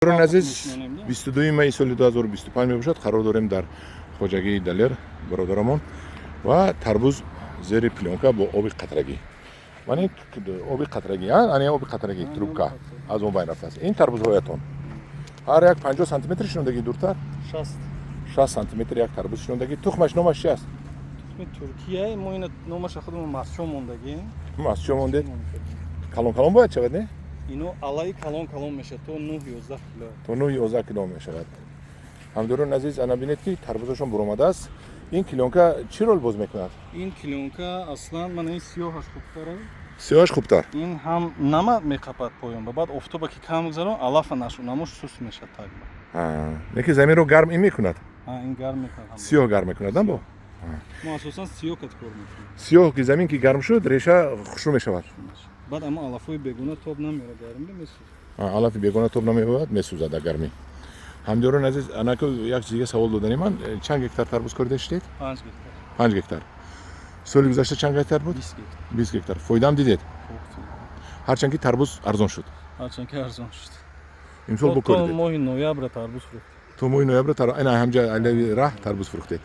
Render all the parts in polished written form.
Дӯстони азиз, 22 майи соли 2025 мебошад. Қарор дорем дар хоҷагии Далер бародарамон ва тарбуз зери плёнка бо оби қатрагӣ. Ман ин оби қатрагӣ, ани оби қатрагӣ, трубка аз он байн рафтааст. Ин тарбузҳоятон ҳар як 50 сантиметр шинондагӣ, дуртар? 60. 60 сантиметр як тарбуз шинондагӣ. Тухмаш номаш чи аст? Тухми Туркия. Мо ина номаша худамон Масчо мондагӣ. Масчо мондед. Калон калон бояд шавад, не? Ино алаи калон калон мешавад, то 9-11 кило. То 9-11 кило мешавад. Ҳамдорони азиз, ана бинед, ки тарбузашон буромадааст. Ин клёнка чӣ рол боз мекунад? Ин клёнка аслан, мана ин сиёҳаш хубтара. Сиёҳаш хубтар. Ин ҳам нама меқапад поён ба, баъд офтоба ки кам гузарон, алафа нашу намуш сус мешавад тагба. Лекин заминро гарм ин мекунад. Ин гарм мекунад. Сиёҳ гарм мекунад, на бо? Мо асосан сиёҳ кат кор мекунем. Сиёҳ ки замин ки гарм шуд, реша хушрӯ мешавад. Баъд аммо алафҳои бегона тоб намеорад, гармида месӯзад. Алафи бегона тоб намеояд, месӯзад дар гармӣ. Ҳамдиёрони азиз, анаку як чиз дига савол додани ман: чанд гектар тарбуз корида шудед? 5 гектар. 5 гектар. Соли гузашта чанд гектар буд? 20 гектар. 20 гектар. Фоидаам дидед? Ҳарчанд ки тарбуз арзон шуд. Ҳарчанд ки арзон шуд. Имсол бо то коридед? Моҳи ноябр тарбуз фурӯхтем. То моҳи ноябр ина ҳамҷа алави раҳ тарбуз фурӯхтед.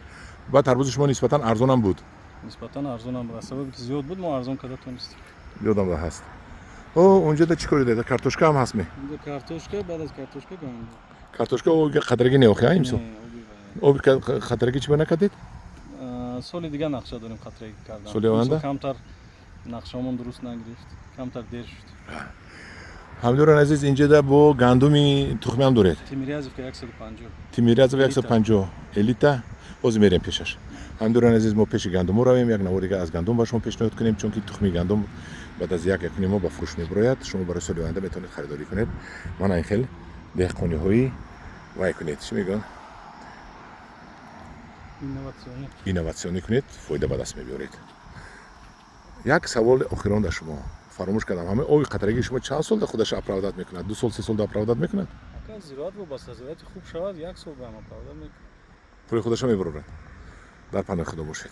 Баъд тарбузи шумо нисбатан арзонам буд. Нисбатан арзонам буд, аз сабаби ки зиёд буд, мо арзон карда тонистем. Ёдам ҳаст. О, унҷода чӣ коридед? Картошка ҳам ҳаст ме? Инҷо картошка, баъд аз картошка гандум. Картошка оби қатрагӣ неохи, имсол? Не, оби Оби қатрагӣ чӣ ба накардед? Соли дига нақша дорем қатрагӣ кардан. Соли оянда? Имсол камтар нақшаомон дуруст нагирифт, камтар дер шуд. Ҳамдиёрони азиз, инҷода бо гандуми тухмиам доред. Тимирязевка 150. Тимирязов 150, элита. Ҳозир мерем пешаш. Ҳамдиёрони азиз, мо пеши гандумҳо равем, як навор дига аз гандум ба шумо пешниҳод кунем, чунки тухми гандум баъд аз як якуним моҳ ба фурӯш мебарояд. Шумо барои соли оянда метавонед харидорӣ кунед. Мана ин хел деҳқониҳои вай кунед, чӣ мегӯянд? Инноватсионӣ. Инноватсионӣ кунед, фоида ба даст мебиёред. Як саволи охирон дар шумо фаромӯш кардам: ҳамаи оби қатрагии шумо чанд сол да худаш оправдать мекунад? 2 сол, 3 сол да оправдать мекунад? Ака, зироат вобаста, зироати хуб шавад, як сол ба ҳам оправдать мекунад. Пули худашо мебарорад. Дар паноҳи Худо бошед.